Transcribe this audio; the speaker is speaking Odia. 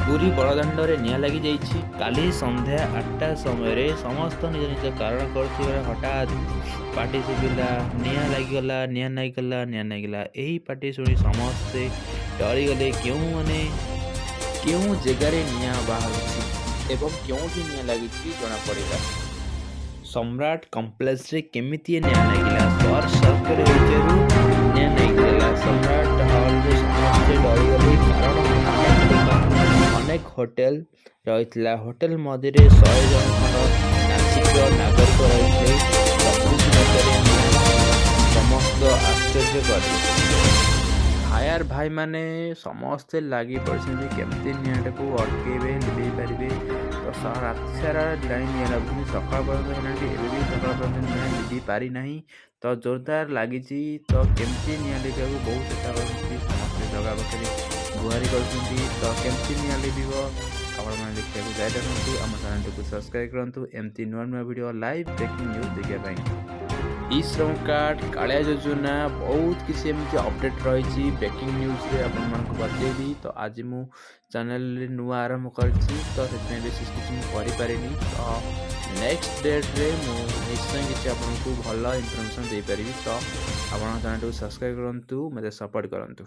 ପୁରୀ ବଡ଼ଦାଣ୍ଡରେ ନିଆଁ ଲାଗିଯାଇଛି। କାଲି ସନ୍ଧ୍ୟା 8ଟା ସମୟରେ ସମସ୍ତ ନିଜ ନିଜ କାରଣ କରୁଥିବାର ହଠାତ୍ ପାଟି ଶୁଭିଲା, ନିଆଁ ଲାଗିଗଲା, ନିଆଁ ଲାଗିଗଲା, ନିଆଁ ଲାଗିଲା। ଏହି ପାଟି ଶୁଣି ସମସ୍ତେ ଡରିଗଲେ। କେଉଁମାନେ କେଉଁ ଜାଗାରେ ନିଆଁ ବାହାରୁଛି ଏବଂ କେଉଁଠି ନିଆଁ ଲାଗିଛି ଜଣାପଡ଼ିଲା। ସମ୍ରାଟ କମ୍ପ୍ଲେକ୍ସରେ କେମିତି ଏ ନିଆଁ ଲାଗିଲା? ସର୍ଟ ସର୍କିଟ୍ ହେଇଥିବାରୁ ନିଆଁ ଲାଗିଗଲା। ସମ୍ରାଟ ହଲରେ ସମସ୍ତେ ଡରିଗଲେ, କାରଣ ଅନେକ ଦୋକାନ, ଅନେକ ହୋଟେଲ ରହିଥିଲା। ହୋଟେଲ ମଧ୍ୟରେ 100 ଜଣ ଖଣ୍ଡ ନାସିକର ନାଗରିକ ରହିଥିଲେ। 24 ଘଣ୍ଟାରେ ନିଆଁ ସମସ୍ତ ଆଶ୍ଚର୍ଯ୍ୟ କରିଦେଇଥିଲା। ଫାୟାର ଭାଇମାନେ ସମସ୍ତେ ଲାଗି ପଡ଼ିଛନ୍ତି, କେମିତି ନିଆଁଟାକୁ ଅଟକେଇବେ, ଲିଭେଇ ପାରିବେ। ତ ରାତି ସାରା ହେଲାଣି ନିଆଁ ଲାଗୁନି, ସକାଳ ପର୍ଯ୍ୟନ୍ତ ହେଲାଣି। ଏବେ ବି ସକାଳ ପର୍ଯ୍ୟନ୍ତ ନିଆଁ ଲିଭି ପାରିନାହିଁ। ତ ଜୋରଦାର ଲାଗିଛି। ତ କେମିତି ନିଆଁ ଲିଭିବାକୁ ବହୁତ ଚେଷ୍ଟା କରୁଛନ୍ତି ସମସ୍ତେ, ଜଗା ପାଖରେ ଗୁହାରି କରୁଛନ୍ତି। ତ କେମିତି ନିଆଁ ଲିଭିବ, ଆପଣମାନେ ଦେଖିବାକୁ ଜାରି ରଖନ୍ତୁ। ଆମ ଚ୍ୟାନେଲଟିକୁ ସବସ୍କ୍ରାଇବ୍ କରନ୍ତୁ ଏମିତି ନୂଆ ନୂଆ ଭିଡ଼ିଓ, ଲାଇଭ୍ ବ୍ରେକିଂ ନ୍ୟୁଜ୍ ଦେଖିବା ପାଇଁ। ଇ ଶ୍ରମ କାର୍ଡ଼, କାଳିଆ ଯୋଜନା, ବହୁତ କିଛି ଏମିତି ଅପଡ଼େଟ୍ ରହିଛି ବ୍ରେକିଂ ନ୍ୟୁଜ୍ରେ, ଆପଣମାନଙ୍କୁ ବତେଇବି। ତ ଆଜି ମୁଁ ଚ୍ୟାନେଲରେ ନୂଆ ଆରମ୍ଭ କରିଛି, ତ ସେଥିପାଇଁ ବିଶେଷ କିଛି ମୁଁ କରିପାରିନି। ତ ନେକ୍ସଟ ଡେଟ୍ରେ ମୁଁ ନିଶ୍ଚୟ କିଛି ଆପଣଙ୍କୁ ଭଲ ଇନଫର୍ମେସନ୍ ଦେଇପାରିବି। ତ ଆପଣ ଚ୍ୟାନେଲଟିକୁ ସବସ୍କ୍ରାଇବ୍ କରନ୍ତୁ, ମୋତେ ସପୋର୍ଟ କରନ୍ତୁ।